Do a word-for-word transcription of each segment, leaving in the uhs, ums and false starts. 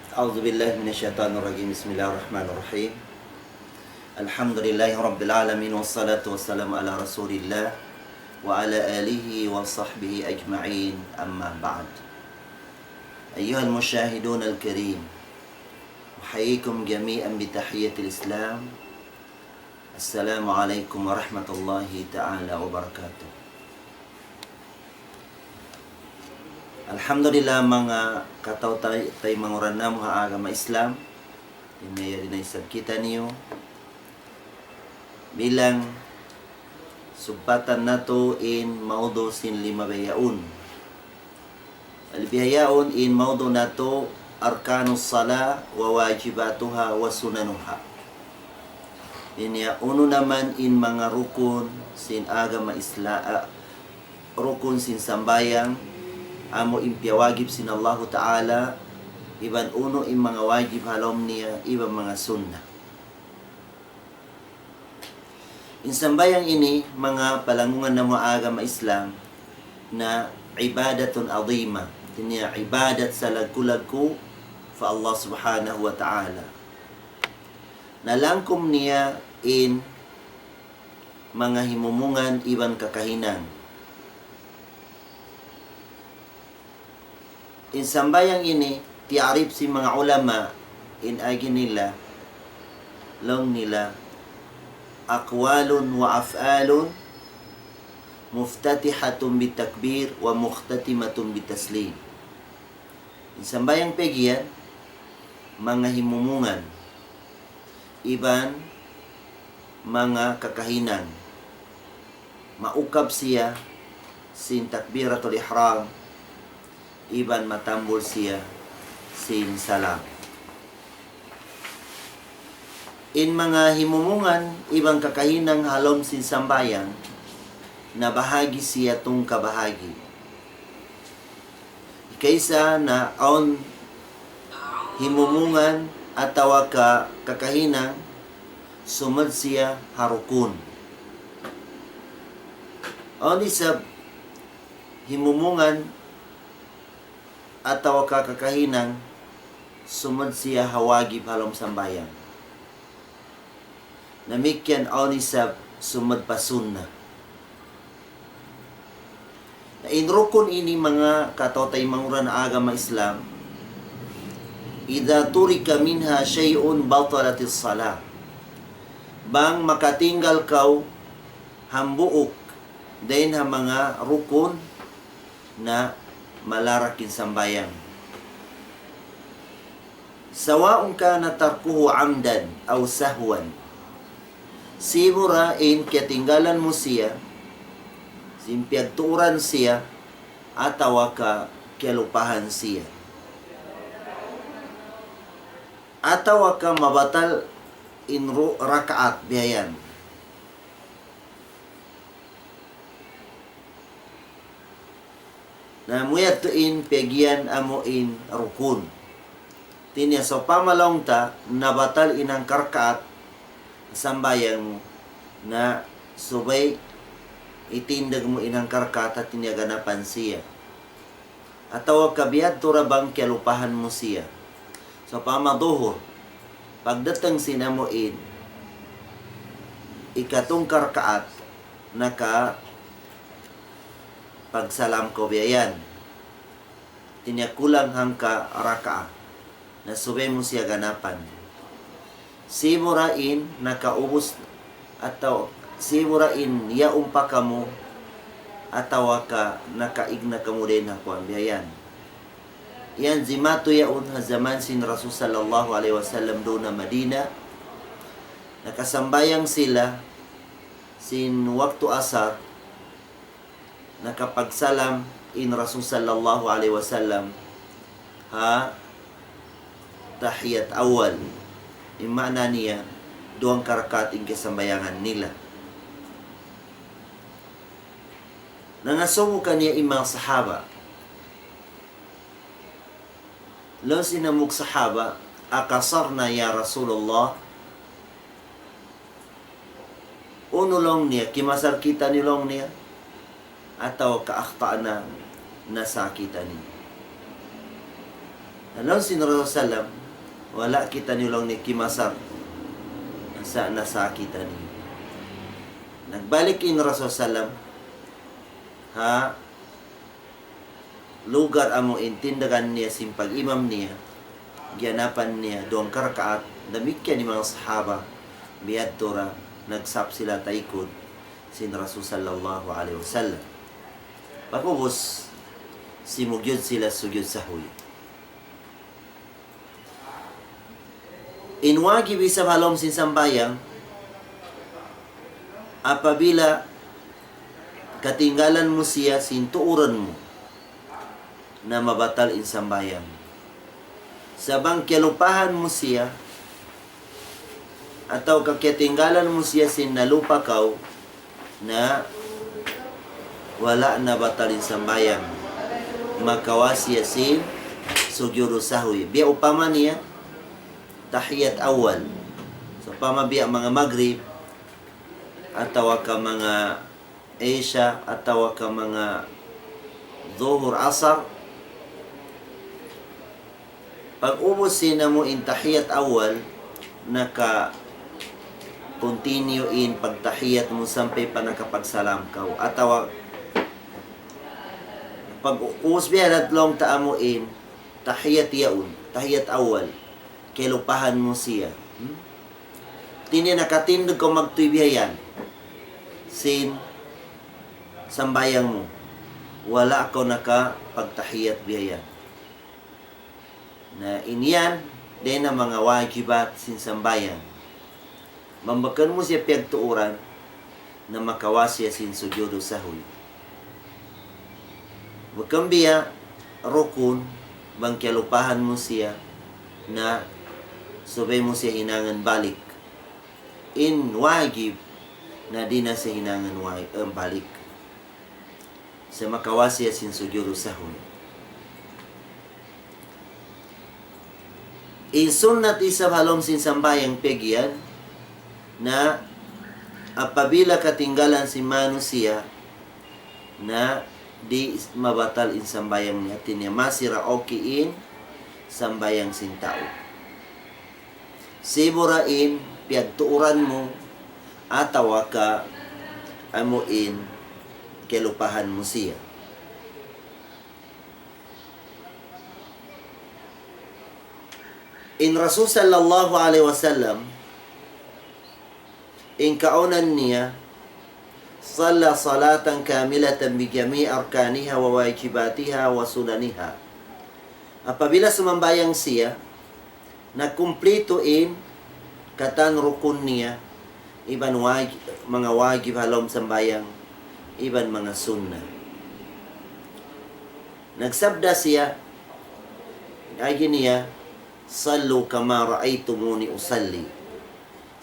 أعوذ بالله من الشيطان الرجيم. بسم الله الرحمن الرحيم. الحمد لله رب العالمين، والصلاة والسلام على رسول الله وعلى آله وصحبه أجمعين. أما بعد. أيها المشاهدون الكريم، أحييكم جميعا بتحية الإسلام. السلام عليكم ورحمة الله تعالى وبركاته. Alhamdulillah, manga kataw-taymanghuran, manga kataymanghuran namu' ha agama Islam, ini yari na isab kitaniyu bilang sugpatan natu' in maudu' sin lima bihaun. Lima bihaun in maudu' natu', أركان الصلاة وواجباتها وسننها. Ini unu na man in manga rukun sin agama Isla-, ah, rukun sin sambahayang, amu in piyawajib sin Allahu Ta'ala, iban unu in manga wajib ha lawm niya, iban manga sunnat. In sambahayang ini, manga palanggungan namu' ha agama Islam, na ibadatun azimah. Ini ibadat salaggu'-laggu' pa Allah Subhanahu wa Ta'ala. Nalangkum niya in manga himumungan iban kakahinang. In sambahayang ini, tiyarif sin manga ulama, in agi nila, laung nila, أقوال وأفعال مفتتحة بالتكبير ومختتمة بالتسليم. In sambahayang pag'iyan, manga himumungan, iban manga kakahinang. Maukab siya sin takbiratul ihram, iban matambul siya sin salam. In manga himumungan iban kakahinang ha lawm sin sambahayang, nabahagi' siya tungka bahagi'. Hikaisa na awn himumungan atawa ka kakahinang sumud siya ha rukun. Awn isab himumungan atawa ka kakahinang sumud siya ha wajib ha lawm sambahayang. Damikkiyan awn isab sumud pa sunnat. Na in rukun ini, manga kataw-taymanghuran ha agama Islam, إذا ترك منها شيء بطلت الصلاة. Bang makatinggal kaw hambuuk dayn ha manga rukun, na malarak in sambahayang. سواء كان تركه عمدا أو سهوا. Sibu' da in kiyatinggalan mu siya, sin piyagtuuran siya, atawa ka kiyalupahan siya. Atawa ka mabatal in ru-, rakaat biya' yan. Na amu yadtu in piyag'iyan amu in rukun. Hati niya sawpama laung ta nabatal in hangka rakaat sambahayang mu, na subay itindug mu in hangka rakaat hati niya ganapan siya. Atawa ka biya' yadtu da bang kiyalupahan mu siya. Sawpama duhur, pagdatung sin amu in ikatungka rakaat, nakapagsalam kaw biya' yan. Hati niya kulang hangka rakaat, na subay mu siya ganapan. Sibu' da in nakaubus atawa sibu' da in yaun pa kamu, atawa ka nakaig na kamu dayn ha kuwan biya' yan. Yan jimatu yaun ha jaman sin Rasul sallallahu alayhi wasallam duun ha Madina. Nakasambahayang sila sin waktu asar, nakapagsalam in Rasul sallallahu alayhi wasallam ha tahiyat awal. In maana niya, duwa hangka rakaat in kiyasambahayangan nila. Nangasubu kaniya in manga sahaba. Laung sin hambuuk sahaba, أقصرنا يا رسول الله؟ Unu laung niya, kimasal kitaniyu laung niya, atawa ka أخطأنا, nasa kitaniyu. Na laung sin Rasul sallam, Wala' kitaniyu laung niya kimasar. Sa' nasa kitaniyu. Nagbalik in Rasul sallam ha lugar amu in tindagan niya sin pag-imam niya, giyanapan niya duwang karakaat, damikkiyan in manga sahaba, biyadtu ra, nagsap sila taykud sin Rasul sallallahu alayhi wasallam. Pag'ubus, simugyud sila sugyud sahwi. In wajib isab ha lawm sin sambahayang, apabila katinggalan mu siya sin tuuran mu, na mabatal in sambahayang. Sa' bang kiyalupahan mu siya, atawa katinggalan mu siya sin nalupa kaw, na wala' na batal in sambahayang. Makawa' siya sin sujudu sahwi. Biya' upama niya, tahiyat awal. So, upama biya' manga Maghrib, atawa ka manga Isha, atawa ka manga Dhuhur, Asar, pag'ubus sin amu in tahiyat awal, naka-continue in pagtahiyat mu sampay pa nakapagsalam kaw. Atawa pag'ubus biya' na laung ta amu in tahiyat yaun, tahiyat awal, kiyalupahan mu siya. Hmm? Di' niya nakatindug kaw magtuy biya' yan sin sambahayang mu. Wala' kaw nakapagtahiyat biya' yan. Na in yan, dayn ha manga wajibat sin sambahayang. Bang bukun mu siya piyagtuuran, na makawa' siya sin sujudu sahwi. Bukun biya' rukun, bang kiyalupahan mu siya, na subay mu siya hinangun balik. In wajib, na di' na siya hinangun wa-, eh, balik. Sa' makawa' siya sin sujudu sahwi. In sunnat isab ha lawm sin sambahayang piyag'iyan, na apabila katinggalan sin manusiya', na di' mabatal in sambahayang niya, hati niya masi ra okay in sambahayang sin tau. Sibu' ra in piyagtuuran mu, atawa ka amu in kiyalupahan mu siya. In Rasul sallallahu alayhi wasallam, in kaunan niya, صلى صلاة كاملة بجميع أركانها وواجباتها وسننها. Apabila sumambahayang siya, nakumplitu in katan rukun niya, iban waj-, manga wajib ha lawm sambahayang, iban manga sunnat. Nagsabda siya, agi niya, صلوا كما رأيتموني أصلي.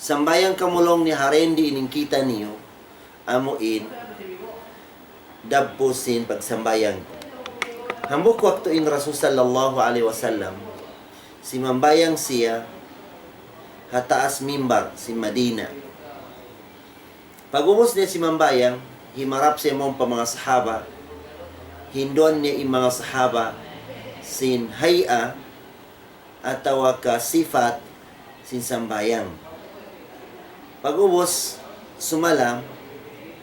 Sambahayang kamu laung niya ha dindi in kīta' niyu, amu in dagbus sin pagsambahayang. Hambuuk waktu in Rasul sallallahu alayhi wasallam, simambahayang siya ha taas mimbar sin Madina. Pag'ubus niya simambahayang, himarap siya mawn pa manga sahaba, hinduan niya in manga sahaba sin hay'a, atawa ka sipat sin sambahayang. Pag'ubus sumalam,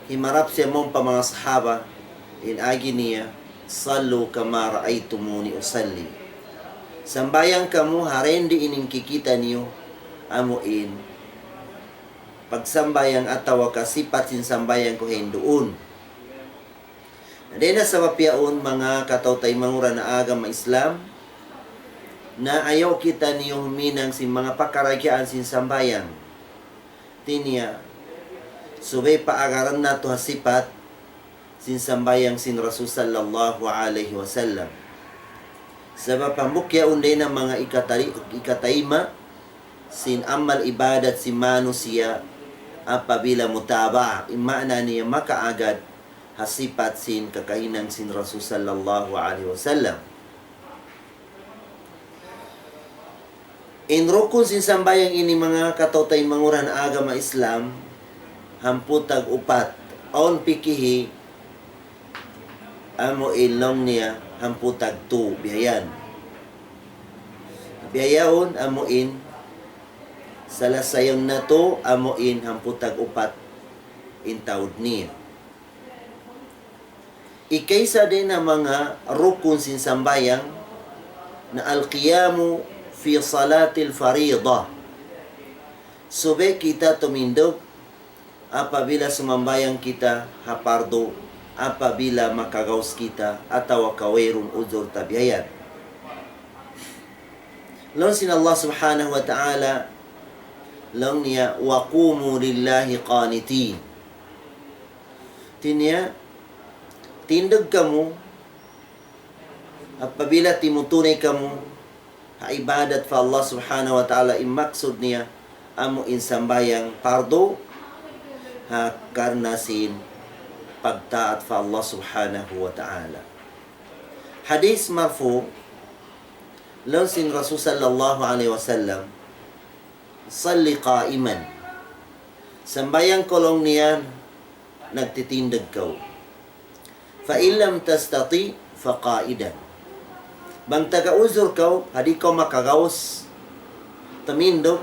himarap siya mawn pa manga sahaba, in agi niya, صلوا كما رأيتموني أصلي. Sambahayang kamu ha dindi in kīta' niyu, amu in pagsambahayang atawa ka sipat sin sambahayang ku hinduun. Dayn ha sabab yaun, manga kataw-taymanghuran ha agama Islam, na ayaw kitaniyu huminang sin manga pakaradjaan sin sambahayang. Hati niya, subay paagaran natu' ha sipat sin sambahayang sin Rasul sallallahu alayhi wasallam. Sabab hambuuk yaun dayn ha manga ikatari-, ikatayma' sin amal ibadat sin manusiya' apabila mutaba'a, in maana niya makaagad ha sipat sin kakahinang sin Rasul sallallahu alayhi wasallam. In rukun sin sambahayang ini, manga kataw-taymanghuran ha agama Islam, hangpu' tag-upat. Awn pikihi, amu in laung niya, hangpu' tagtū, biya' yan. Bihaun amu in, salasayun natu' amu in hangpu' tag upat in taud niya. Ikaisa dayn ha manga rukun sin sambahayang na القيام في صلاة الفريضة. Subay kita tumindug apabila sumambahayang kita ha pardu, apabila makagaus kita atawa ka wayruun uzur ta bihayan. Laung sin Allah Subhanahu wa Ta'ala, laung niya, وقوموا لله قانتين. Hati niya, tindug kamu, apabila timutunay kamu ha ibadat pa Allah Subhanahu wa Ta'ala, in maksud niya, amu in sambahayang pardu, ha karna' sin pagtaat pa Allah Subhanahu wa Ta'ala. Hadith marfu', laung sin Rasul sallallahu alayhi wasallam, صل قائما. Sambahayang kaw laung niya, nagtitindug kaw. فإن لم تستطع فقاعدا. Bang taga uzur kaw, ha di' kaw makagaus tumindug,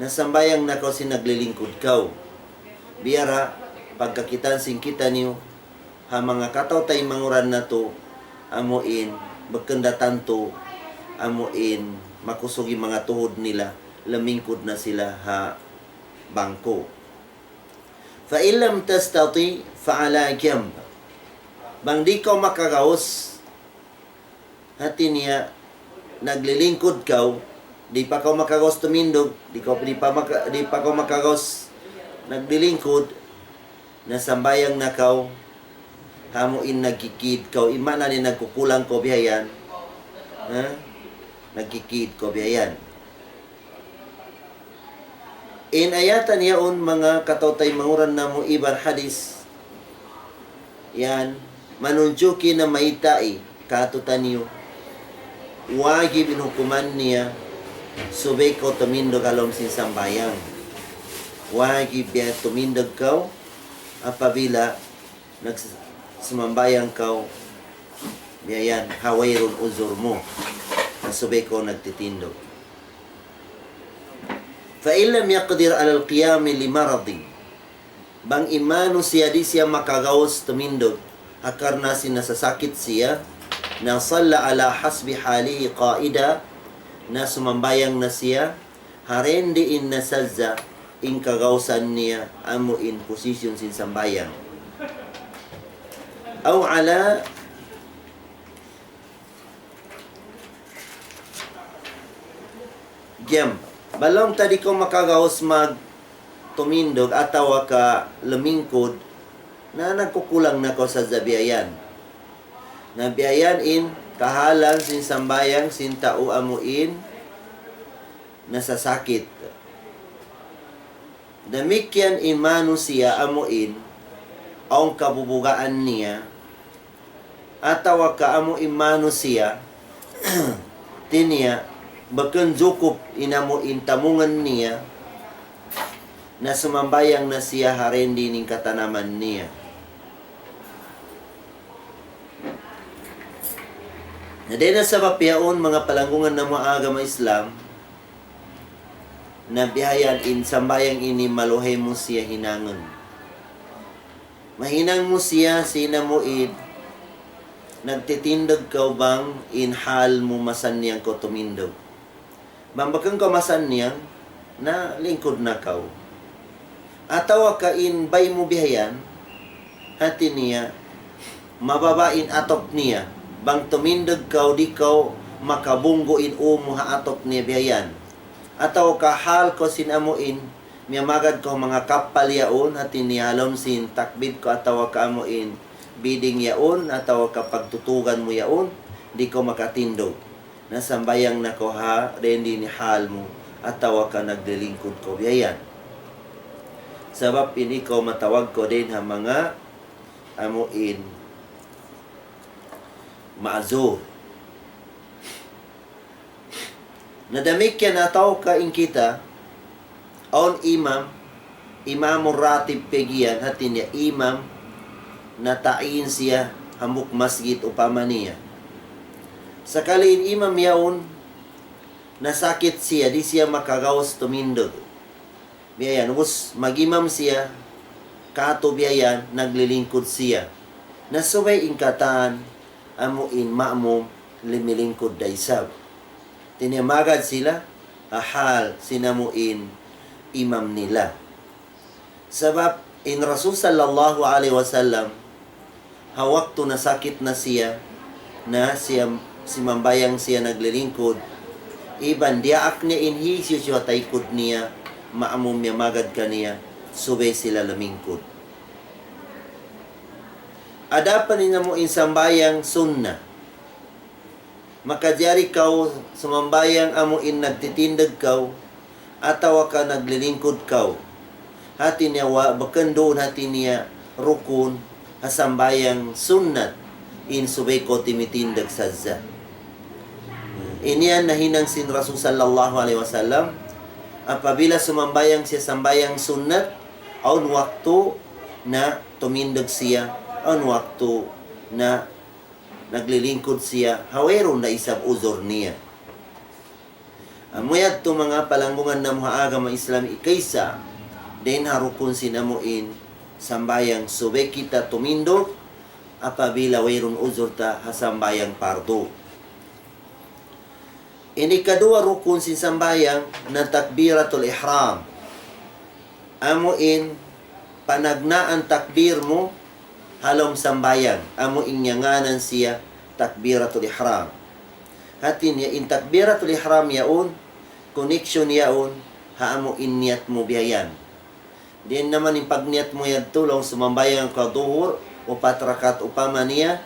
na sambahayang na kaw sin naglilingkud kaw. Biya' da pagkakitaan sin kitaniyu, ha manga kataw-taymanghuran natu', amu in, bukun da tantu, amu in, makusug in manga tuhud nila, lumingkud na sila ha bangku. فإن لم تستطع فعلى جنب. Bang di' kaw makagaus, hati niya, naglilingkud kaw, di' pa kaw makagaus tumindug, di' kaw, di' pa maka-, di' pa kaw makagaus naglilingkud, na sambahayang na kaw, amu in nagkikid kaw, in maana niya nagkukulang kaw bihayan, ha? Nagkikid kaw bihayan. In ayatan yaun manga kataw-taymanghuran namu' iban hadith yan, manunjuki na mayta' kātu'niyu. Wajib in hukuman niya, subay kaw tumindug ha lawm sin sambahayang. Wajib biya' tumindug kaw, apabila nags-, sumambahayang kaw, biya' yan, ha wayruun uzur mu. Na subay kaw nagtitindug. فإن لم يقدر على القيام لمرض. Bang in manusiya' di' siya makagaus tumindug, ha karna' sin nasasakit siya, na صلى على حسب حاله قاعدا, na sumambahayang na siya, ha dindi in na sadja in kagausan niya, amu in position sin sambahayang. أو على جنب. Bang laung ta di' kaw makagaus magtumindug atawa ka lumingkud, na nagkukulang na kaw sadja biya' yan. Na biya' yan in kahalan sin sambahayang sin tau amu in nasasakit. Damikkiyan in manusiya' amu in awn kabubugaan niya, atawa ka amu in manusiya', hati niya, bukun jukup in amu in tamungan niya, na sumambahayang na siya ha dindi in katanaman niya. Na dayn ha sabab yaun, manga palanggungan namu' agama Islam, na biya' yan in sambahayang ini maluhay mu siya hinangun. Mahinang mu siya sin amu in nagtitindug kaw bang in hal mu masannyang kaw tumindug. Bang bukun kaw masannyang, na lingkud na kaw. Atawa ka in bay mu biya' yan, hati niya, mababa' in atuk niya. Bang tumindug kaw, di' kaw makabunggu' in ū mu ha atuk niya biya' yan. Atawa ka hal kaw sin amu in, miyamagad kaw manga kappal yaun, hati niya ha lawm sin takbid kaw atawa ka amu in bidding yaun, atawa ka pagtutugan mu yaun, di' kaw makatindug. Na sambahayang na kaw ha dindi in hal mu, atawa ka naglilingkud kaw biya' yan. Sabab in ikaw matawag kaw dayn ha manga amu in ma'zur. Na damikkiyan atawa ka in kita, awn imam, imamur ratib pag'iyan, hati niya imam na ta'yin siya hambuuk masjid upama niya. Sakali in imam yaun, nasakit siya, di' siya makagaus tumindug. Biya' yan, ubus mag-imam siya, katu' biya' yan, naglilingkud siya. Na subay in katan, amu in ma'mum, limilingkud da isab. Hati niya magad sila, ha hal sin amu in imam nila. Sabab in Rasul sallallahu alayhi wasallam, ha waktu nasakit na siya, na siya, simambahayang siya naglilingkud, iban diyaak niya in hisiyu-siyu ha taykud niya, ma'mum niya magad kaniya, subay sila lumingkud. Adapun in amu in sambahayang sunnat, makajari kaw sumambahayang amu in nagtitindug kaw, atawa ka naglilingkud kaw. Hati niya wa-, bukun duun hati niya rukun ha sambahayang sunnat in subay kaw timitindug sadja. Ini yan nahinang sin Rasul sallallahu alayhi wasallam, apabila sumambahayang siya sambahayang sunnat, awn waktu na tumindug siya, awn waktu na naglilingkud siya, ha wayruun da isab uzur niya. Amu yadtu manga palanggungan namu' ha agama Islam, ikaisa dayn ha rukun sin amu in sambahayang subay kita tumindug apabila wayruun uzur ta ha sambahayang pardu. Ini kaduwa rukun sin sambahayang na takbiratul ihram. Amu in panagnaan takbir mu ha lawm sambahayang, amu in ngānan siya takbiratul ihram. Hati niya in takbiratul ihram yaun, connection yaun, ha amu in niyat mu biya' yan. Diin naman in pagniyat mu yadtu, laung sumambahayang kaw duhur, upat rakaat upama niya,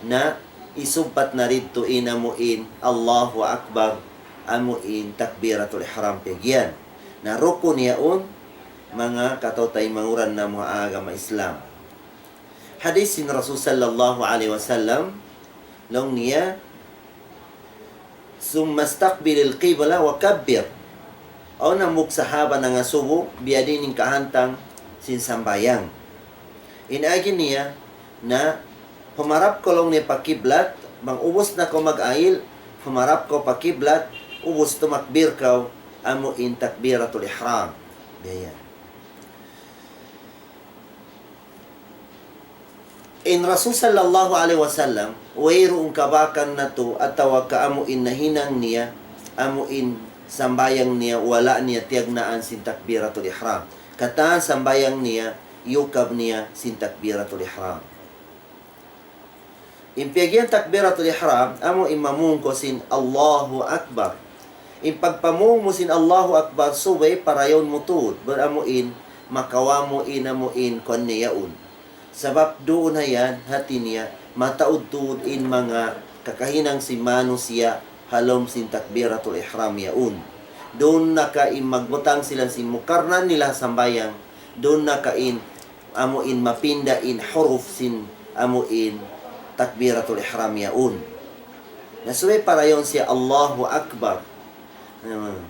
na isugpat na didtu in amu in Allahu Akbar, amu in takbiratul ihram piyag'iyan. Na rukun yaun, manga kataw-taymanghuran namu' ha agama Islam. Hadith sin Rasul sallallahu alayhi wasallam, laung niya, ثم استقبل القبلة وكبر. Awn hambuuk sahaba nangasubu, biyadiin in kahantang sin sambahayang. In agi niya, na humarap kaw laung niya pa kiblat, bang ubus na kaw mag-ayil, humarap kaw pa kiblat, ubus tumakbir kaw, amu in takbiratul ihram. Biya' yan. In Rasul sallallahu alayhi wasallam, wayruun kabakan natu' atawa ka amu in nahinang niya, amu in sambahayang niya, wala' niya tiyagnaan sin takbiratul ihram. Katan sambahayang niya, yukab niya sin takbiratul ihram. In piyag'iyan takbiratul ihram, amu in mamung kaw sin Allahu Akbar. In pagpamung mu sin Allahu Akbar, subay parayawn mu tuud, bang amu in, makawa' mu in amu in kuwan niya yaun. Sabab duun ha yan, hati niya, mataud tuud in manga kakahinang sin manusiya' ha lawm sin takbiratul ihram yaun. Duun na ka in magbutang sila sin mukarnan nila ha sambahayang, duun na ka in amu in mapinda in huruf sin amu in takbiratul ihram yaun. Na subay parayawn siya Allahu Akbar. Hmm.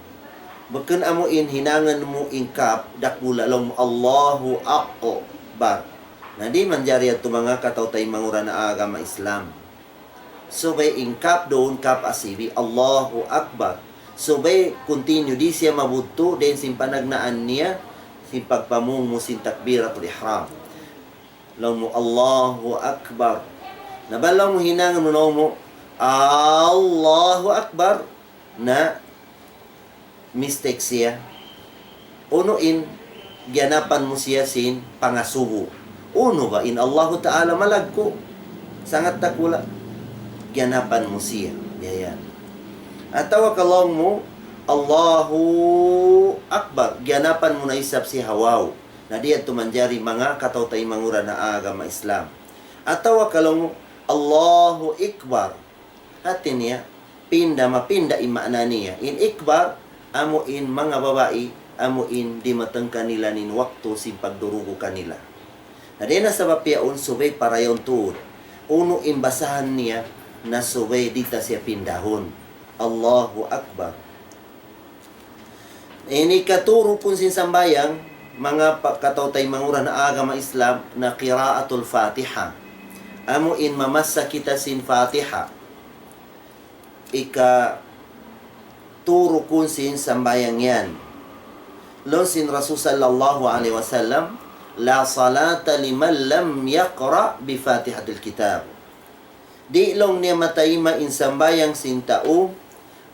Bukun amu in hinangan mu in kap, dakula' laung mu Allahu Akbar. Na di' manjari yadtu manga kataw-taymanghuran ha agama Islam. Subay in kap duun kap asibi', Allahu Akbar. Subay continue, di' siya mabudtu', dayn sin panagnaan niya, sin pagpamung mu sin takbiratul ihram. Laung mu, Allahu Akbar. Na bang laung mu hinangan mu, laung mu, Allahu Akbar. Na mistake siya. Unu in giyanapan mu siya sin pangasubu. Unu ba in Allahu Ta'ala malaggu'. Sangat dakula'. Giyanapan mu siya. Biya' yan. Atawa ka laung mu, Allahu Akbar. Giyanapan mu na isab siya ha waw. Na di' yadtu manjari manga kataw-taymanghuran ha agama Islam. Atawa ka laung mu, Allahu Akbar. Hati niya, pinda, mapinda in maana niya. In ikbar, amu in manga babai, amu in dimatang kanila in waktu sin pagdurugu kanila. Na dayn ha sabab yaun subay parayawn tuud. Unu in basahan niya, na subay di' ta siya pindahun. Allahu Akbar. Ini katu rukun sin sambahayang, manga pa-, kataw-taymanghuran ha agama Islam, na qiraatul Fatiha. Amu in mamassa kita sin Fatiha. Ika, Tū rukun sin sambahayang yan. Laung sin Rasul sallallahu alayhi wasallam, لا صلاة لمن لم يقرأ بفاتحة الكتاب. Di' laung niya matayma' in sambahayang sin tau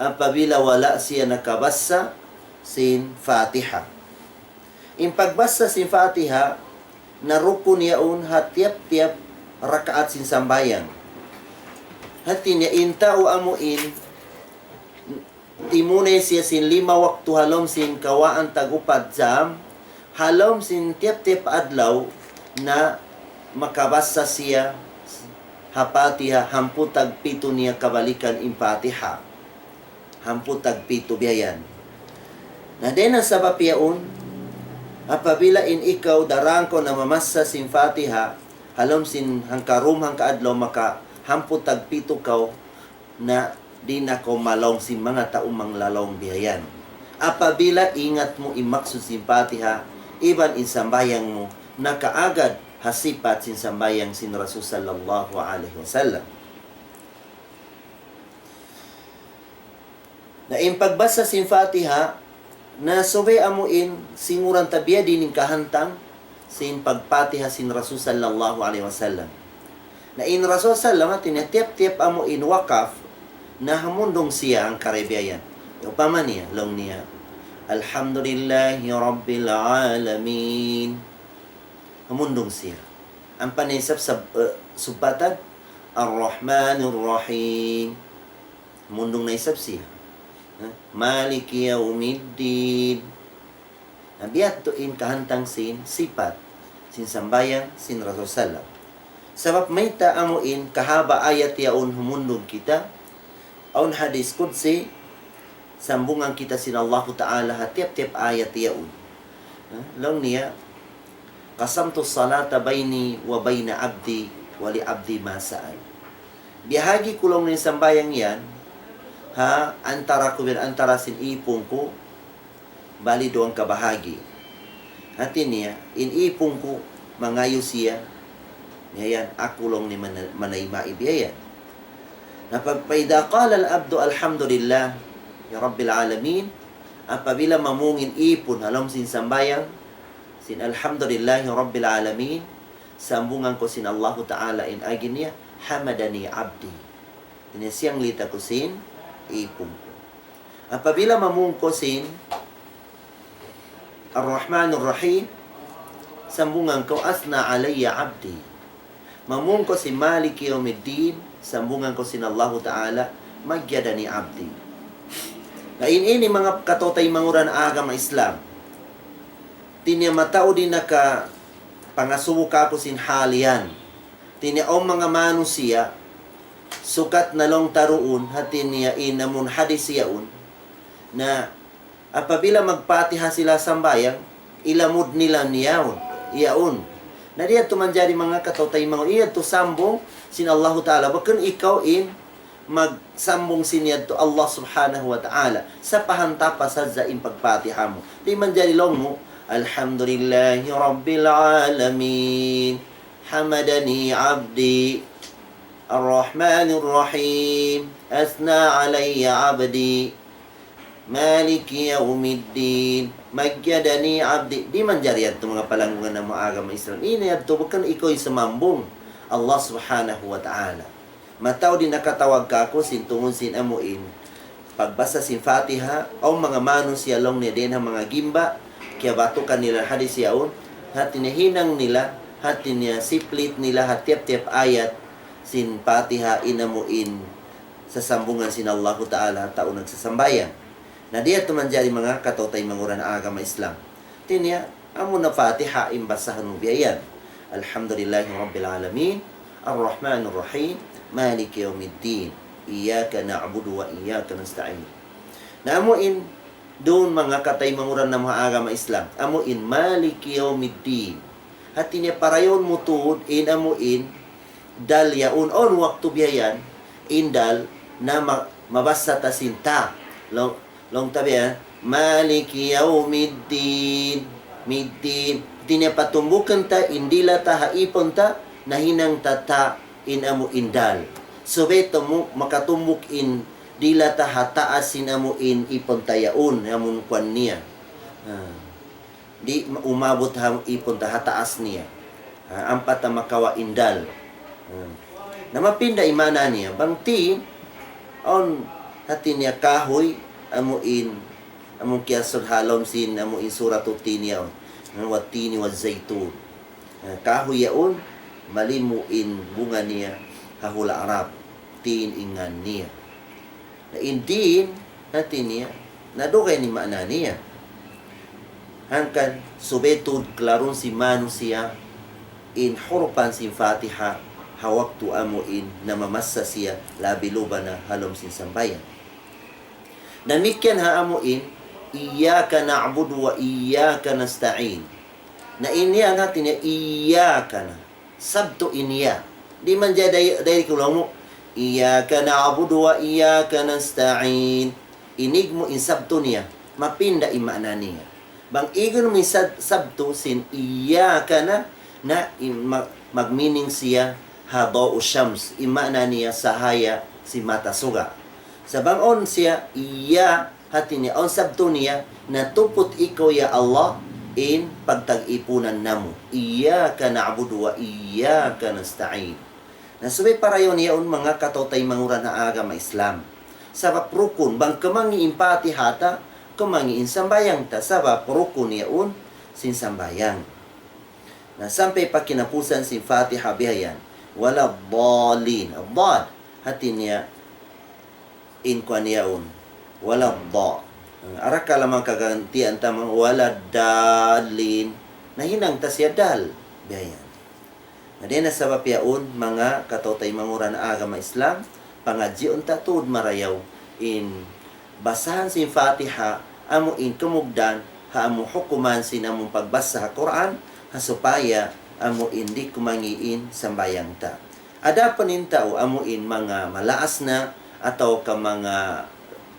apabila wala' siya nakabassa sin Fatiha. In pagbassa sin Fatiha, na rukun yaun ha tiyap-tiyap rakaat sin sambahayang. Hati niya in tau amu in timunay siya sin lima waktu ha lawm sin kawaan tag-upat jam, ha lawm sin tiyap-tiyap adlaw na makabassa siya ha Fatiha hangpu' tag pitu niya kabalikan in Fatiha. Hangpu' tag pitu biya' yan. Na dayn ha sabab yaun, apabila in ikaw daraan kaw na mamassa sin Fatiha, ha lawm sin hangka dum hangka adlaw maka hangpu' tag pitu kaw, na di' na kaw malaung sin manga tau manglalaung biya' yan. Apabila ingat mu in maksud sin Fatiha, iban in sambahayang mu, nakaagad ha sipat sin sambahayang sin Rasul sallallahu alayhi wasallam. Na in pagbassa sin Fatiha, na subay amu in singuran ta biyadiin in kahantang sin pag-Fatiha sin Rasul sallallahu alayhi wasallam. Na in Rasul sallam, hati niya tiyap-tiyap amu in wakaf, na humundung siya hangkaray biya' yan. Upama niya, laung niya, الحمد لله رب العالمين. Humundung siya. Ampa niya isab sab-, eh, subbatan, الرحمن الرحيم. Humundung na isab siya. Ha? مالك يوم الدين. Na, biya' ha yan in kahantang sin sipat sin sambahayang sin Rasul sallam. Sabab mayta' amu in kahaba' ayat yaun humundung kita, awn hadith qudsi, sambungan kita sin Allahu Ta'ala ha tiyap-tiyap ayat yaun. Ha? Laung niya, قسمت الصلاة بيني وبين عبدي ولعبدي ما سأل. Biyahagi ku laung niya in sambahayang yan, ha, antara ku iban antara sin ipun ku, bali duwang kabahagi'. Hati niya, in ipun ku mangayu' siya, biya' yan, aku laung niya mana-, manayma' biya' yan. Na pag, فإذا قال العبد الحمد لله رب العالمين, apabila mamung in ipun ha lawm sin sambahayang, sin الحمد لله رب العالمين, sambungan kaw sin Allahu Ta'ala in agi niya, حمدني عبدي. Hati niya siyanglita ku sin ipun ku. Apabila mamung kaw sin الرحمن الرحيم, sambungan kaw أثنى علي عبدي. Mamung kaw sin مالك يوم الدين, sambungan kaw sin Allahu Ta'ala مجدني عبدي. Na in ini manga kataymanghuran agama Islam. Hati niya mataud in nakapangasubu kāku' sin hal yan. Hati niya awn manga manusiya', sukat na laung ta duun, hati niya in amun hadith yaun, na apabila mag-Fatiha sila sambahayang, ilamud nila niyaun, yaun. Na di' yadtu manjari manga kataymanghuran, yadtu sambung sin Allahu Ta'ala. Bukun ikaw in magsambung sin yadtu Allah Subhanahu wa Ta'ala. Sapahan ta pa sadja in pag-Fatiha mu. Di' manjari laung mu, الحمد لله رب العالمين حمدني عبدي الرحمن الرحيم أثنى علي عبدي مالك يوم الدين مجدني عبدي. Di' manjari yadtu manga palanggungan namu' agama Islam. Ini yadtu bukun ikaw in sumambung, Allah Subhanahu wa Ta'ala. Mataud in nakatawag kāku' sin tungud sin amu in pagbasa sin Fatiha, awn manga manusiya' laung niya dayn ha manga gimba, kiyabatukan nila hadith yaun, hati niya hinang nila, hati niya siplit nila ha tiyap-tiyap ayat sin Fatiha in amu in sasambungan sin Allahu Ta'ala ha tau nagsasambahayang. Na di' yadtu manjari manga kataymanghuran agama Islam. Hati niya, amu na Fatiha in basahun mu biya' yan. الحمد لله رب العالمين الرحمن الرحيم مالك يوم الدين إياك نعبد وإياك نستعين. Na amu in duun manga kataymanghuran namu' agama Islam. Amu in مالك يوم الدين. Hati niya parayawun mu tuud in amu in dal yaun, awn waktu biya' yan, in dal na ma-, mabassa ta sin ta. Laung, laung ta biya', مالك يوم الدين. Middin. Hati niya patumbukun ta, in dila ta ha ipun ta, nahinang ta ta in amu in dal. Subay tumu-, makatumbuk in Dilata ha taas sin amu in ipun ta yaun, amun kuwan niya. Ha. Di' ma-, umabut ha ipun ta ha taas niya. Ha, ampa ta makawa' in dal. Ha. Na mapinda in maana niya. Bang tin, awn hati niya kahuy, amu in, amu kiyasud ha lawm sin, amu in Suratut Tin yaun. Ha, والتين والزيتون. Ha, kahuy yaun, malimu in bunga niya, ha hula' Arab. Tin in ngan niya. Na in din, hati niya, na dugaing in maana niya. Hangkan, subay tuud klarun sin manusiya', in hurupan sin Fatiha, ha waktu amu in namamassa siya, labi luba na ha lawm sin sambahayang. Damikkiyan ha amu in, إياك نعبد وإياك نستعين. Na in ya hati niya, إياك na. Sabtu in ya. Di' manjari, dari kulamu. إياك نعبد وإياك نستعين. Inig mu in sabtu niya. Mapinda in maana niya. Bang igun mu in sab-, sabtu sin إياك na, na in ma-, mag-meaning siya ha ضوء الشمس. In maana niya sahaya sin mata suga. Sa' bang awn siya, iya, hati niya, awn sabtu niya, natuput ikaw, ya Allah, in pagtag-ipunan namu'. إياك نعبد وإياك نستعين. Na subay parayaw niya yaun manga kataw-taymanghuran ha agama Islam. Sabab rukun, bang kumangi' in Fatiha ta, kumangi' in sambahayang ta, sabab rukun yaun sin sambahayang. Na sampay pa kinapusan sin Fatiha biya' yan. ولا الضالين. Ad-dal. Hati niya, in kuwan yaun. ولا الضا. Arakala' makagantian ta manga ولا الضالين. Nahinang ta siya dal. Biya' yan. Na dayn ha sabab yaun, manga kataw-taymanghuran agama Islam, pangadjiun ta tuud marayaw in basahan sin Fatiha, amu in kamugdan, ha amu hukuman sin amu pagbasa ha Qur'an, ha supaya amu in di' kumangi' in sambahayang ta. Adapun in tau amu in manga malaas na, atawa ka manga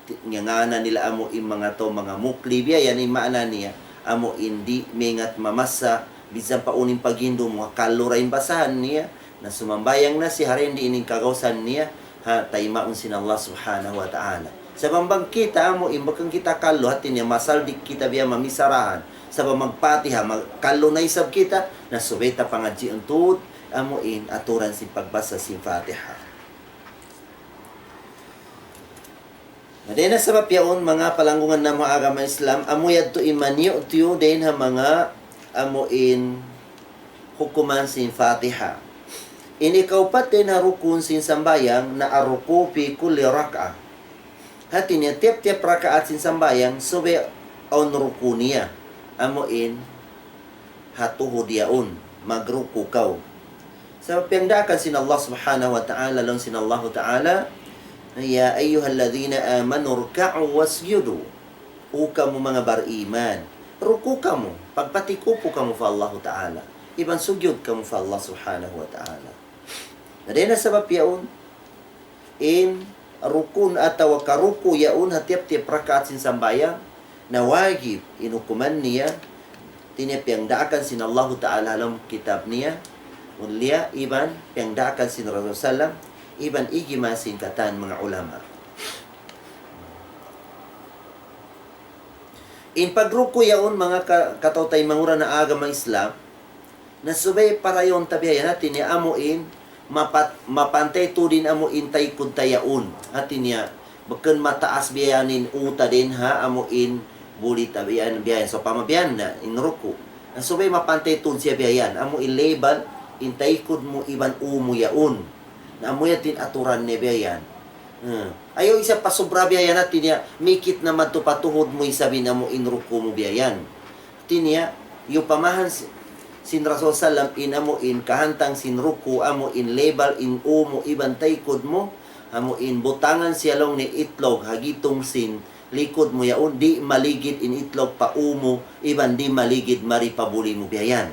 ti-, ngangānan nila amu in manga tau, manga mukli, biya' yan in maana niya, amu in di' maingat mamassa, bisan pa unu in paghindu' mu, ha kallu ra in basahan niya, na sumambahayang na siya, ha dayn di' in kagausan niya, ha, taymaun sin Allah Subhanahu wa Ta'ala. Sabab bang kita amu in, bukun kita kallu, hati niya, masaldik kita biya' mamisarahan. Sabab mag-Fatiha, mag-, kallu na isab kita, na subay ta pangadjiun tuud, amu in, aturan sin pagbasa sin Fatiha. Na dayn ha sabab yaun, manga palanggungan namu' ha agama Islam, amu yadtu in maniyu-tiyu dayn ha manga amu in hukuman sin Fatiha. In ikaupat dayn ha rukun sin sambahayang, na الركوع في كل ركعة. Hati niya, tiyap-tiyap rakaat sin sambahayang, subay awn ruku' niya. Amu in, ha tuhud yaun, magruku' kaw. Sabab piyagdaakan sin Allah Subhanahu wa Ta'ala, laung sin Allahu Ta'ala, يا أيها الذين آمنوا اركعوا واسجدوا. O kamu manga bariman, ruku' kamu, pagpatikupu kamu pa Allahu Ta'ala, iban sugyud kamu pa Allah Subhanahu wa Ta'ala. Na dayn ha sabab yaun, in rukun atawa ka ruku' yaun ha tiyap-tiyap rakaat sin sambahayang, na wajib in hukuman niya, hati niya piyagdaakan sin Allahu Ta'ala ha lawm kitab niya, mulia, iban piyagdaakan sin Rasul sallam, iban ijma' sin katan manga ulama. In pagruku' yaun, manga ka-, kataw-taymanghuran ha agama Islam, na subay parayawun ta biya' yan, hati niya amu in mapat-, mapantay tuud in amu in taykud ta yaun. Hati niya, bukun mataas biya' yan in u ta dayn ha amu in buli ta biya' yan, biya' yan. Sawpama biya' yan na in ruku'. Na subay mapantay tuud siya biya' yan. Amu in level in taykud mu iban u mu yaun. Na amu yan in aturan niya biya' yan. Hmm. Ayaw isab pasubra biya' yan, hati niya, mikit na madtu pa tuhud mu isab in amu in ruku' mu biya' yan. Hati niya, iyupamahan si-, sin Rasul sallam in amu in kahantang sin ruku', amu in level in u mu iban taykud mu, amu in butangan siya laung niya itlug ha gitung sin likud mu yaun, di' maligid in itlug pa u mu, iban di' maligid mari pa buli mu biya' yan.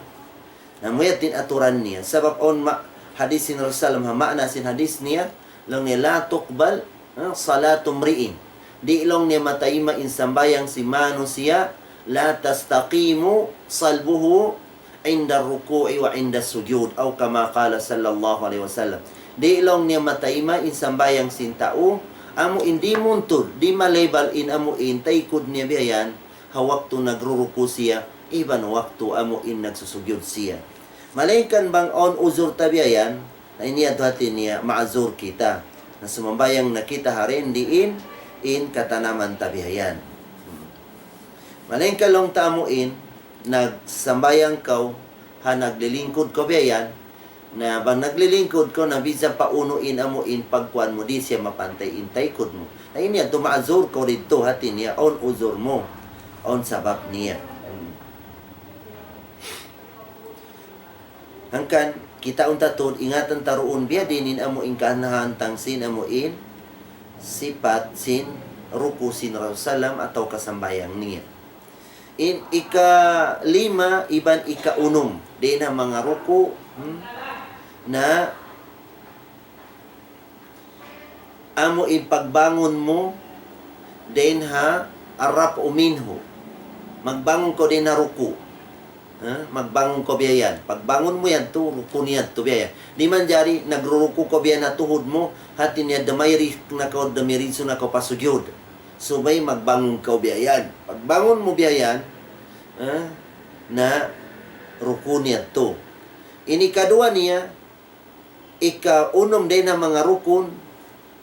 Na amu yadtu in aturan niya. Sabab awn ma-, hadis sin Rasul sallam, ha maana sin hadis niya, laung niya, لا تقبل, ha, صلاة امرئ. Di' laung niya matayma' in sambahayang sin manusiya', لا تستقيم صلبه عند الركوع وعند السجود، أو كما قال صلى الله عليه وسلم. Di' laung niya matayma' in sambahayang sin tau, amu in di' muntul, di' malebal in amu in taykud niya biya' yan, ha waktu nagruruku siya, iban waktu amu in nagsusugyud siya. Malayngkan bang awn uzur ta biya' yan, na ini yadtu hati niya ma'zur kita. Na sumambahayang na kita ha dindi in, in katanaman ta biya' yan. Hmm. Malayngkan laung ta amu in, nagsambahayang kaw, ha naglilingkud kaw biya' yan, na bang naglilingkud kaw na bisan pa unu in amu in pagkuan mu di' siya mapantay in taykud mu. Na ini yadtu ma'zur kaw didtu hati niya, awn uzur mu, awn sabab niya. Hmm. Hangkan, kitaun ta tuud, ingatan ta duun biyadiin in amu in kahantang sin amu in sipat sin ruku' sin Rasul sallam atawa kasambahayang niya. In ikalima iban ikaunum, dayn ha manga ruku', hmm, na amu in pagbangun mu dayn ha الرفع منه. Magbangun kaw dayn ha ruku'. Ha? Magbangun kaw biya' yan. Pagbangun mu yadtu, ruku' niya yadtu biya' yan. Di' manjari nagruruku' kaw biya' yan ha tuhud mu, hati niya dumayri na kaw, dumiritsu na kaw pa sujud. Subay magbangun kaw biya' yan. Pagbangun mu biya' yan, ha? Na ruku' niya yadtu. Ini kaduwa niya, ikaunum dayn ha manga rukun,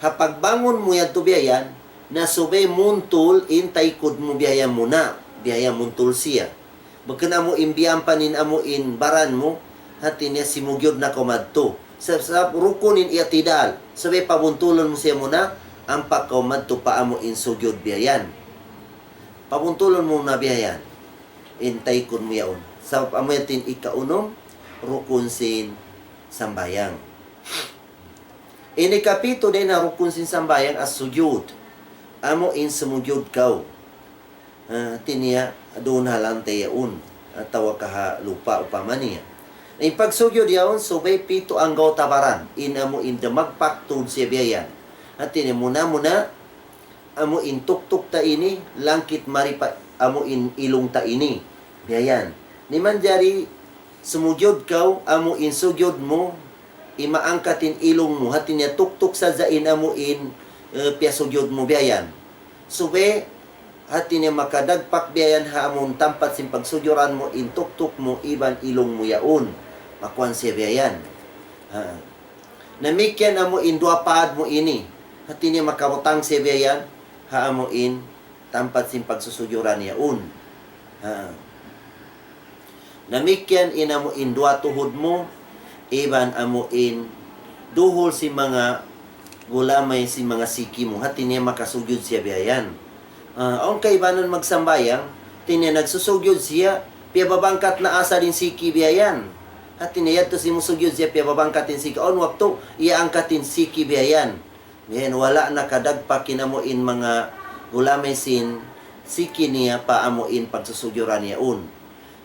ha pagbangun mu yadtu biya' yan, na subay muntul in taykud mu biya' yan muna, biya' yan muntul siya. Bukun amu in biyampan in amu in baran mu, hati niya simugyud na kaw madtu. Sa, sa rukun in i'tidal, subay pabuntulun mu siya muna, ampa kaw madtu pa amu in sujud biya' yan. Pabuntulun mu na biya' yan. In taykud mu yaun. Sabab amu yan in ikaunum, rukun sin sambahayang. In ikapitu dayn ha rukun sin sambahayang, as-sujud. Amu in sumujud kaw. Ah, hati niya, duun ha lantay yaun. Atawa ka ha lupa' upama niya. In pagsujud yaun, subay pitu anggawta' baran. In amu in dumagpak tuud siya biya' yan. Hati niya, muna-muna, amu in tuktuk ta ini, langkit mari pa amu in ilung ta ini. Biya' yan. Di' manjari sumujud kaw, amu in sujud mu, imaangkat in ilung mu, hati niya tuktuk sadja in amu in, eh, piyasujud mu biya' yan. Subay, hati niya makadagpak biya' yan ha amu in tampat sin pagsujuran mu, in tuktuk mu, iban ilung mu yaun. Makuan siya biya' yan. Ha. Damikkiyan amu in duwa paad mu ini. Hati niya makabutang siya biya' yan ha amu in tampat sin pagsusujuran yaun. Ha. Damikkiyan in amu in duwa tuhud mu, iban amu in duhul sin manga gulamay sin manga siki mu. Hati niya makasujud siya biya' yan. Ah, awn kaibanan magsambahayang, hati niya nagsusugyud siya, piyababangkat na asal in siki biya' yan. Hati niya yadtu simusugyud siya, piyababangkat in siki. Awn waktu, iyaangkat in siki biya' yan. Biya' yan, wala' na kadagpak in amu in manga gulamay sin siki niya pa amu in pagsusugyuran yaun.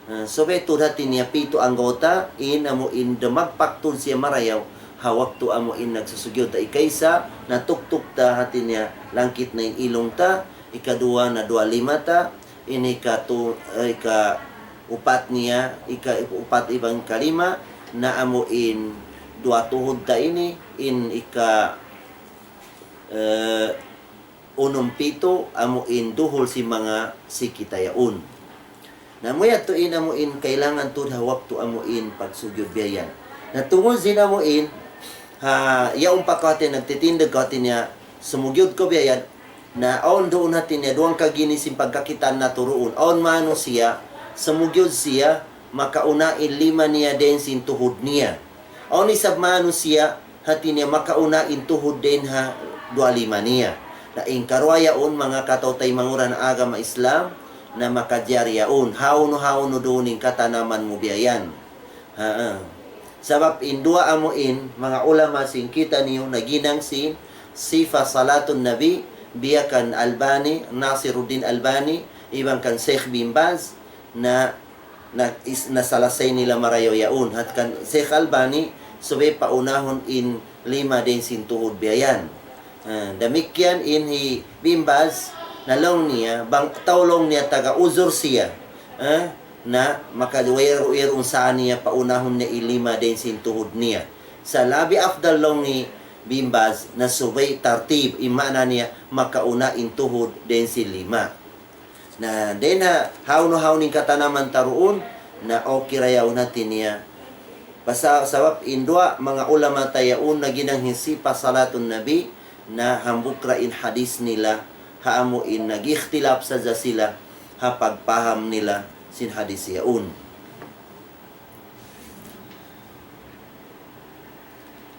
Ah, subay tuud hati niya pitu anggawta', in amu in dumagpak tuud siya marayaw, ha waktu amu in nagsusugyud ta. Ikaisa, natuktuk ta hati niya langkit na in ilung ta, ikaduwa na duwa lima ta, in ikatu-, eh, ikaupat niya, ikaupat iban kalima, na amu in duwa tuhud ta ini, in ika, eh, unum pitu, amu in duhul sin manga siki ta yaun. Na amu yadtu in amu in kailangan tuud ha waktu amu in pagsujud biya' yan. Na tungud sin amu in, ha, yaun pa kaw hati nagtitindug kaw hati niya, sumujud kaw biya' yan, na awn duun hati niya, duwa hangka gini sin pagkakitaan natu' duun. Awn manusiya', sumujud siya, makauna in lima niya dayn sin tuhud niya. Awn isab manusiya', hati niya makauna in tuhud dayn ha duwa lima niya. Na in karuwa yaun manga kataw-taymanghuran agama Islam, na makajari yaun. Hawnu-hawnu duun in katanaman mu biya' yan. Ha, ha. Sabab in duwa amu in, manga ulama sin kitaniyu naghinang sin sifa salatun Nabi, biya' kan Albani, Nasiruddin Albani, iban kan Sheikh bin Baz, na na, is, nasalasay nila marayaw yaun. Hat kan Sheikh Albani, subay paunahun in lima dayn sin tuhud biya' yan. Ah, damikkiyan in hi Bin Baz, na laung niya, bang tau laung niya taga uzur siya. Ah, na maka wayruun sa niya paunahun niya in lima dayn sin tuhud niya. Sa' labi afdal laung ni Bin Baz, na subay tartib, in maana niya makauna in tuhud dayn sin lima. Na dayn ha hawnu-hawnu in katanaman ta duun, na okay ra yaun hati niya. Pasal sabab in duwa manga ulama ta yaun naghinang hisiyu pa salatun Nabi, na hambuuk ra in hadith nila, ha amu in nag-ikhtilaf sadja sila ha pagpaham nila sin hadith yaun.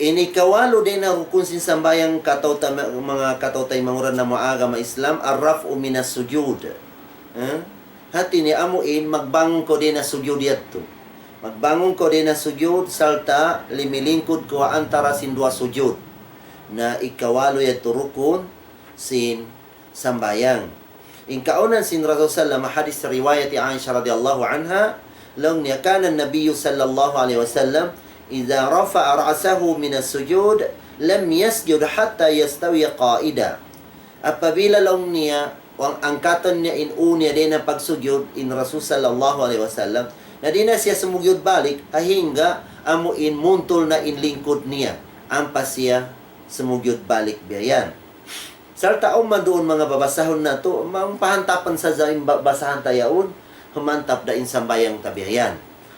In ikawalu dayn ha rukun sin sambahayang kataw-, manga kataw-taymanghuran namu' agama Islam, الرفع من السجود. Eh? Hati niya amu in magbangun kaw dayn ha sujud yadtu. Magbangun kaw dayn ha sujud, sarta' limilingkud kaw antara sin duwa sujud. Na ikawalu yadtu rukun sin sambahayang. In kaunan sin Rasul sallam, hadith riwayat Aisha radiyallahu anha, laung niya, كان النبي صلى الله عليه وسلم إذا رفع رأسه من السجود لم يسجد حتى يستوي قاعدا. Apabila laung niya, bang angkatun niya in ū niya dayn ha pagsujud, in Rasul sallallahu alayhi wasallam, na di' na siya sumujud balik, hangga amu in muntul na in lingkud niya, ampa siya sumujud balik biya' yan. Sarta' awn man duun manga babasahun natu', manga pahantapan sadja in ba-, basahan ta yaun, humantap da in sambahayang ta biya' yan.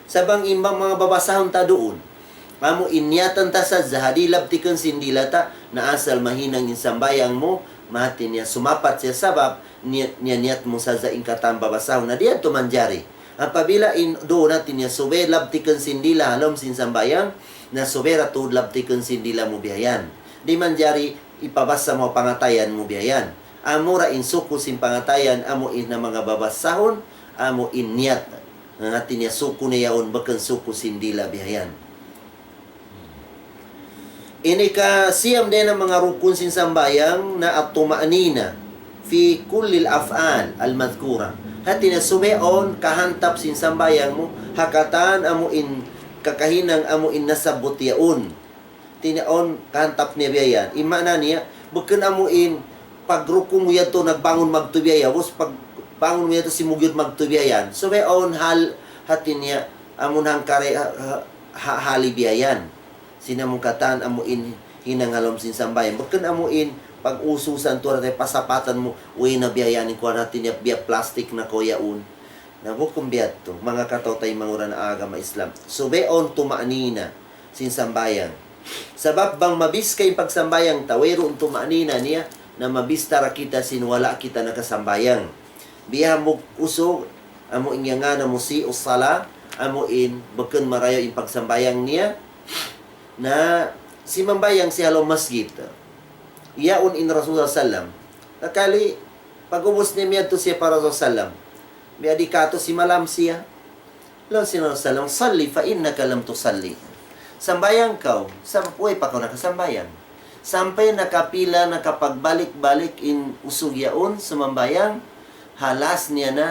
Sa' bang in manga babasahun ta duun, amu in niyatan ta sadja, ha di' labtikun sin dila ta, na asal mahinang in sambahayang mu, mahati niya sumapat siya sabab, niya-, niya-, niyat mu sadja in katan babasahun, na di' yadtu manjari. Apabila in duun hati niya subay labtikun sin dila, ha lawm sin sambahayang, na subay ra tuud labtikun sin dila mu biya' yan. Di' manjari ipabasa mu pangatayan mu biya' yan. Amura in suku sin pangatayan, amu in na manga babasahun, amu in niyat. Hati niya suku niya yaun, bukun suku sin dila biya' yan. In ikasiyam dayn ha manga rukun sin sambahayang na الطمأنينة في كل الأفعال المذكورة. Hati niya subay awn kahantap sin sambahayang mu, ha katan amu in kakahinang amu in nasabbut yaun. Hati niya awn kahantap niya biya' yan. In maana niya, bukun amu in pagruku' mu yadtu nagbangun magtuy biya' yan, ubus pagbangun mu yadtu simujud magtuy biya' yan. Subay awn hal, hati niya, amun hangkari ha-, ha-, ha-, hali biya' yan. Sin amu katan amu in hinang ha lawm sin sambahayang. Bukun amu in pag-ususan tuud hati pasapatan mu, uy na biya' yan in kuwan hati niya biya' plastik na kaw yaun. Na bukun biya' yadtu, manga kataw-taymanghuran agama Islam. Subay awn tuma'nina sin sambahayang. Sabab bang mabiska in pagsambahayang ta, wayruun tuma'nina niya, na mabista ra kita sin wala' kita nakasambahayang. Biya' hambuuk usug, amu in ngān na musi'us salah, amu in bukun marayaw in pagsambahayang niya, na simambahayang siya ha lawm masjid. Yaun in Rasulullah sallam. Sakali, pag'ubus niya miyadtu siya pa Rasulullah sallam. Biya' di katu' simalam siya. Laung sin Rasulullah sallam, صل فإنك لم تصل. Sambahayang kaw, sabab way pa kaw nakasambahayang. Sampay nakapila, nakapagbalik-balik in usug yaun, sumambahayang, ha last niya na,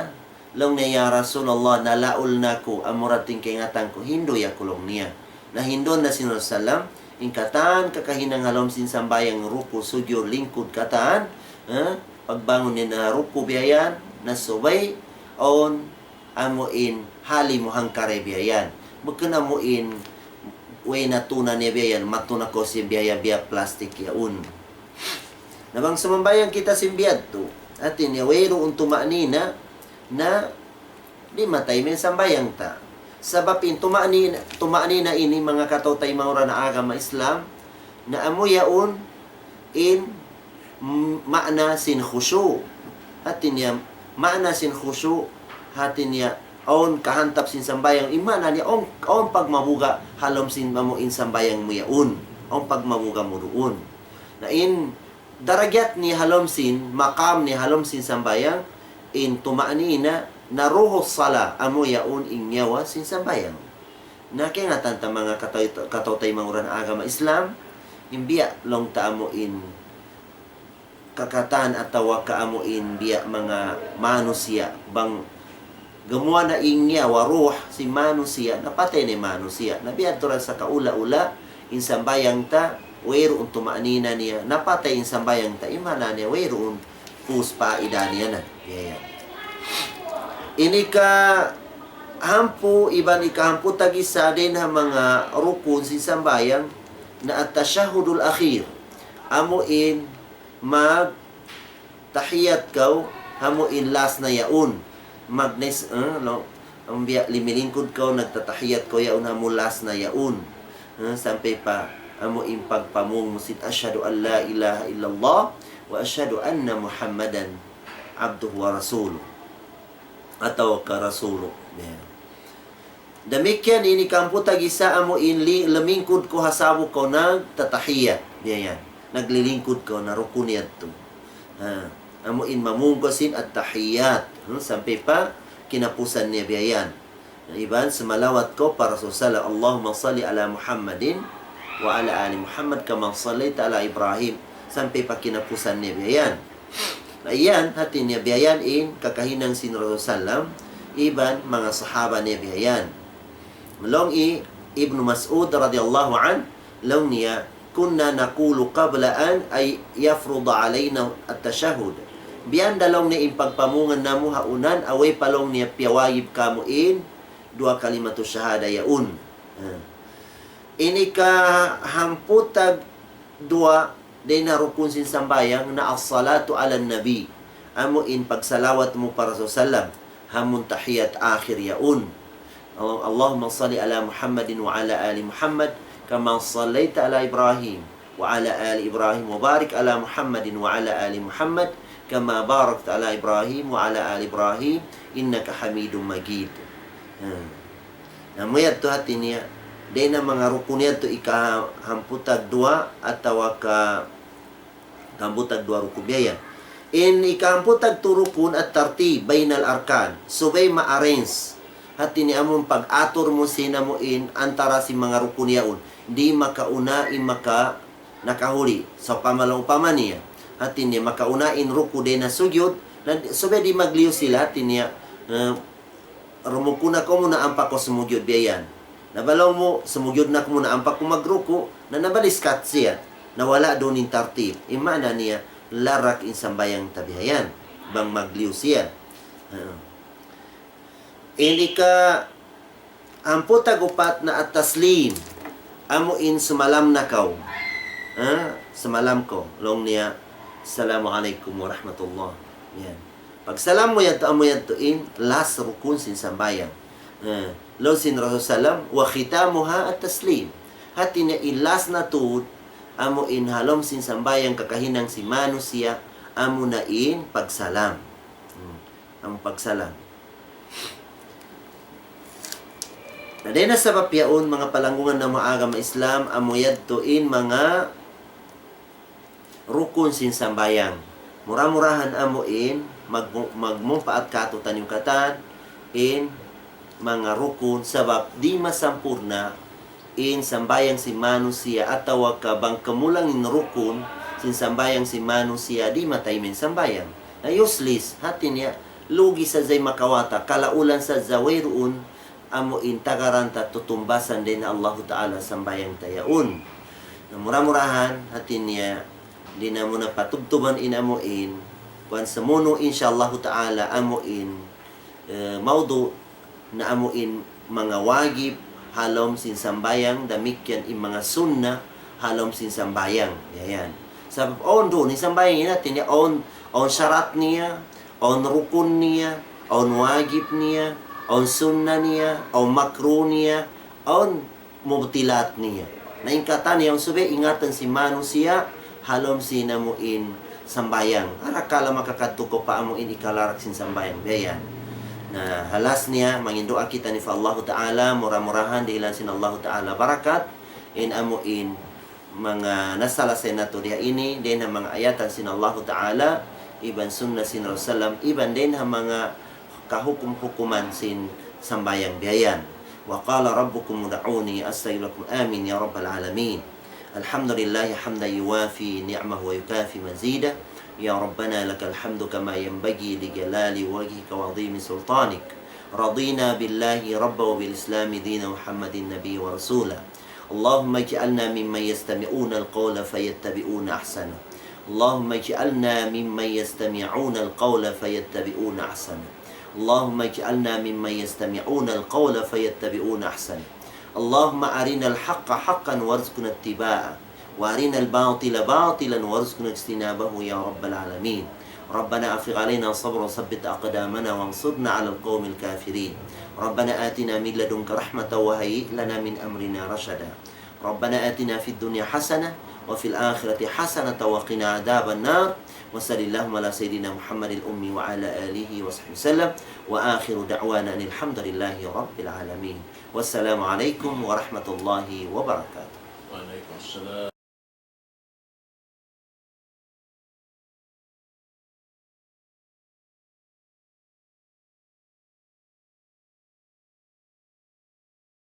laung niya, "Ya Rasulullah, nalaul na aku, amura in kaingatan ku, hindu' aku," laung niya. Na hindu' na sin Rasulullah sallam, in katan kakahinang ha lawm sin sambahayang ruku', sujud, lingkud, katan, eh, pagbangun niya na ruku' biya' yan, na subay, awn, amu in hali mu hangkari biya' yan. Bukun amu in way na tuna niya biya' yan, matuna kaw sin biya' yan, biya' plastik yaun. Na bang sumambahayang kita sin biya' yadtu, hati niya wayruun tuma'nina, na di' matay in sambahayang ta. Sabab in tuma'nina, tuma'nina ini manga kataw-taymanghuran agama Islam, na amu yaun in m-, maana sin khushu'. Hati niya, maana sin khushu', hati niya, awn kahantap sin sambahayang, in maana niya, awn, awn pagmabuga' ha lawm sin amu in sambahayang mu yaun. Awn pagmabuga' mu duun. Na in darajat niya ha lawm sin, maqam niya ha lawm sin sambahayang, in tuma'nina, na ruhus salah, amu yaun in nyawa sin sambahayang. Na kaingatan ta manga kataw-, kataw-taymanghuran agama Islam, in biya' laung ta amu in kakatan atawa ka amu in biya' manga manusiya', bang gumuwa' na in nyawa, ruh sin manusiya', na patay na in manusiya'. Na biya' tuud sa kaula-ula, in sambahayang ta, wayruun tuma'nina niya, na patay in sambahayang ta, in maana niya, wayruun pus paida niya na. Biya' yan. Ini kahangpu', iban ikahangpu' tag-isa dayn ha manga rukun sin sambahayang, na at-tashahhudul akhir. Amu in magtahiyat kaw, amu in last na yaun. Magnes, eh, no? Amu biya' limilingkud kaw, nagtatahiyat kaw yaun, amu last na yaun. Eh, sampay pa, amu in pagpamung mu sin, "Ashhadu an la ilaha illallah wa ashhadu anna Muhammadan abduhu wa rasuluh." Atawa ka rasuluh. Yan. Damikkiyan ini kahangpu' tag-isa amu in li-, limingkud kaw ha sabu kaw nagtatahiyat. Biya' yan. Naglilingkud kaw na rukun yadtu. Ha. Amu in mamung kaw sin at-tahiyat. Hmm, sampay pa kinapusan niya biya' yan. Iban sumalawat kaw pa Rasul sallallahu alayhi wasallam, "Allahumma salli ala Muhammadin wa ala ali Muhammad kama sallaita ala Ibrahim." Sampay pa kinapusan niya biya' yan. Na yan, hati niya biya' yan in kakahinang sin Rasul sallam, iban manga sahaba niya biya' yan. Laung hi Ibnu Mas'ud radiyallahu anhu, laung niya, "Kunna naqulu qabla an ay yafruda alayna at-tashahhud." Biya' da laung niya in pagpamungan namu' ha unan, away pa laung niya piyawajib kamu' in duwa kalimatu shahada yaun. Ha. Ini kahangpu' tag duwa dayn ha rukun sin sambahayang na as-salatu ala nabi. Amu in pagsalawat mu pa Rasul sallam. Ha amun tahiyat akhir yaun. Allahumma salli ala Muhammadin wa ala ali Muhammad kama sallaita ala Ibrahim wa ala ali Ibrahim wa barik ala Muhammadin wa ala ali Muhammad kama barakta ala Ibrahim wa ala ali Ibrahim innaka Hamidum Majid. Hmm. Na, amu yadtu hati niya, dayn ha manga rukun yadtu ikahangpu' tag duwa atawa ka kahangpu' tag duwa rukun biya' yan. In ikahangpu' tag tū rukun at-tartib baynal arkan. Subay ma-arrange. Hati niya amun pag-atur mu sin amu in antara sin manga rukun yaun. Di' makauna in maka nakahuli. Sawpama laung upama niya. Hati niya makauna in ruku' dayn ha sujud. Na subay di' magliyu sila hati niya, eh, rumuku' na kaw muna ampa kaw sumujud biya' yan. Na bang laung mu, sumujud na kaw muna ampa kaw magruku', na nabaliskat siya. Na wala' duun in tartib. In maana niya, larak in sambahayang ta biya' yan. Bang magliyu siya. Ha. In ikahangpu' tag upat na at-taslim. Amu in sumalam na kaw. Ha? Sumalam kaw. Laung niya, "Assalamu alaykum wa rahmatullah." Yan. Pagsalam mu yadtu, amu yadtu in last rukun sin sambahayang. Eh, laung sin Rasul sallam, "Wa khitamuha at-taslim." Hati niya in last na tuud, amu in ha lawm sin sambahayang kakahinang sin manusiya', amu na in pagsalam. Hmm. Amu pagsalam. Na dayn ha sabab yaun, manga palanggungan namu' ha agama Islam, amu yadtu in manga rukun sin sambahayang. Mura-murahan amu in magmu-, magmumpaat kātu'niyu katan in manga rukun, sabab di' masampurna' in sambahayang sin manusiya' atawa ka bang kumulang in rukun sin sambahayang sin manusiya', di' matayma' in sambahayang. Na useless, hati niya, lugi sadja in makawata, kalaulan sadja, wayruun amu in tagaran ta tutumbasan dayn ha Allahu Ta'ala sambahayang ta yaun. Na mura-murahan, hati niya, di' namu' na patubtuban in amu in, kuwan samunu, insya Allahu Ta'ala, amu in, eh, mawdu' na amu in manga wajib ha lawm sin sambahayang, damikkiyan in manga sunna ha lawm sin sambahayang. Yan. Sabab awn duun in sambahayang yan, hati niya awn, awn sharat niya, awn rukun niya, awn wajib niya, awn sunna niya, awn makruh niya, awn mubtilat niya. Na in katan yan subay ingatan sin manusiya' ha lawm sin amu in sambahayang. Arakala' makakadtu kaw pa amu in ikalarak sin sambahayang. Biya' yan. Na ha last niya, manginduwaa kitaniyu pa Allahu Ta'ala, mura-murahan dihilan sin Allahu Ta'ala barakat in amu in manga nasalasay natu' diha ini, dayn ha manga ayatan sin Allahu Ta'ala, iban sunna sin Rasul sallam, iban dayn ha manga kahukum-hukuman sin sambahayang biya' yan. وقال ربكم ادعوني أستجب لكم. آمين يا رب العالمين. الحمد لله حمدا يوافي نعمه ويكافئ مزيده. يا ربنا لك الحمد كما ينبغي لجلال وجهك وعظيم سلطانك. رضينا بالله ربا وبالإسلام دينا ومحمدا نبيا ورسولا. اللهم اجعلنا ممن يستمعون القول فيتبعون أحسنه. اللهم اجعلنا ممن يستمعون القول فيتبعون أحسنه. اللهم اجعلنا ممن يستمعون القول فيتبعون أحسنه. اللهم أرنا الحق حقا وارزقنا اتباعه، وأرنا الباطل باطلا وارزقنا اجتنابه يا رب العالمين. ربنا أفرغ علينا صبرا وثبت أقدامنا وانصرنا على القوم الكافرين. ربنا آتنا من لدنك رحمة وهيئ لنا من أمرنا رشدا. ربنا آتنا في الدنيا حسنة وفي الآخرة حسنة وقنا عذاب النار. وصل اللهم على سيدنا محمد الأمي وعلى آله وصحبه وسلم. وآخر دعوانا أن الحمد لله رب العالمين. والسلام عليكم ورحمة الله وبركاته. وعليكم السلام.